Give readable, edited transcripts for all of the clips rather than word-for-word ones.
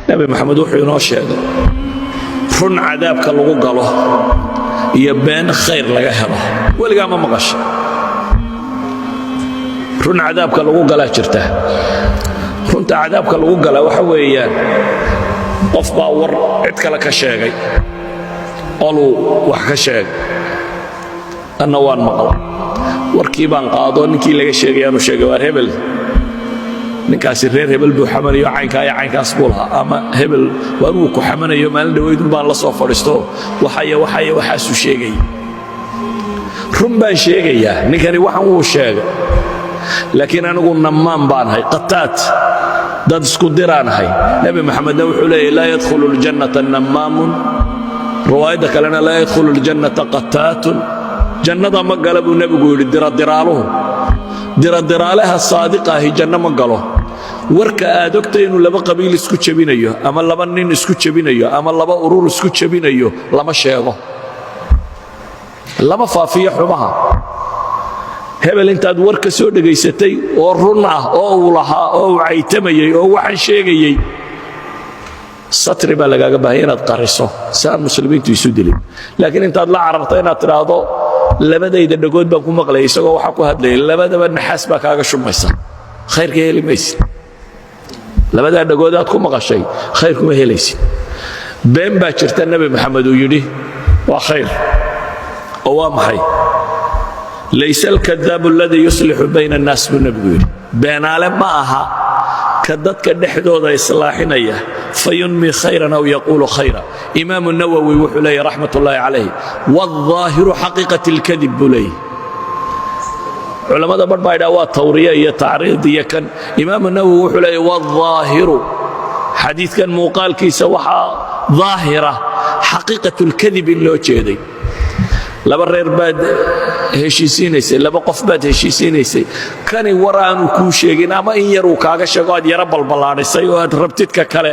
Nebi Maxamed wuxuu inoo sheegay run cadaabka lagu galo iyo been khayr laga helo. Weligaa ma maqasha run cadaabka lagu galaa jirta? Runta cadaabka lagu galaa waxa weeyaan, qof baa war cid kale ka sheegay, qoluu wax ka sheegay, anna waan maqla. Warkii baan qaado, ninkii laga sheegayaanu sheegay: "Waar hebel, ninkaasi reer hebel buu xamanayo, caynkaa iyo caynkaas buu lahaa." Ama "Hebel waar wuu ku xamanayo, maalin dhowaydun baan la soo fadhiisto, waxaya waxaya waxaasuu sheegay." Run baan sheegayaa, ninkani waxan wuu sheegay, laakiin anigu nammaan baan ahay, qataat, dad isku diraan ahay. Nebi Maxamedna wuxuu leeyahy: "لا يدخل الجنة نمام." Riwaayadda kalena: "لا يدخل الجنة قتات." Jannada ma gala buu nebigu yidhi diradiraaluhu. Diradiraalaha saadiqa ahi janno ma galo. Warka aad ogtay inuu laba qabiil isku jebinayo, ama laba nin isku jebinayo, ama laba urur isku jebinayo, lama sheego, lama faafiyo xumaha. Hebel intaad war ka soo dhegaysatay oo run ah oo uu lahaa oo uu caytamayey oo waxaan sheegayey, satri baa lagaaga baahanya inaad qariso si aan muslimiintu isu dilin. Laakiin intaad la cararto inaad tidhaahdo "Labadayda dhagood baan ku maqlayay isagoo waxaa ku hadlayay," labadaba naxaas baa kaaga shubmaysa, khayrka heli maysid. Labadaa dhagood aad ku maqashay khayr kuma helaysid. Been baa jirta Nebi Maxamed uu yidhi waa khayr, oo waa maxay? "ليس الكذاب الذي يصلح بين الناس" buu nebigu yidhi. Beenaale ma aha ka dadka dhexdooda islaaxinaya, فينمي خيرا أو يقول خيرا. Imaamu Nawowi wuxuu leeyahy رحمة الله عليه: "والظاهر حقيقة الكذب" buu leeyahy. Culammada barh baa idhaha waa tawriya iyo tacriid iyo kan. Imaamu Nawowi wuxuu leeyahy: "والظاهر", xadiidkan muuqaalkiisa waxaa daahira حقيقة الكذب in loo jeeday. Laba reer baad heshiisiinaysay, laba qof baad heshiisiinaysay. Kani war aanu kuu sheegin ama in yar uu kaaga sheego aad yaro balballaadhisay oo aad rabtidka kale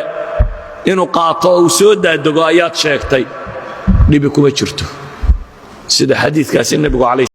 inuu qaato oo uu soo daadego ayaad sheegtay. Dhibi kuma jirto sida xadiidkaasi nebigu calayh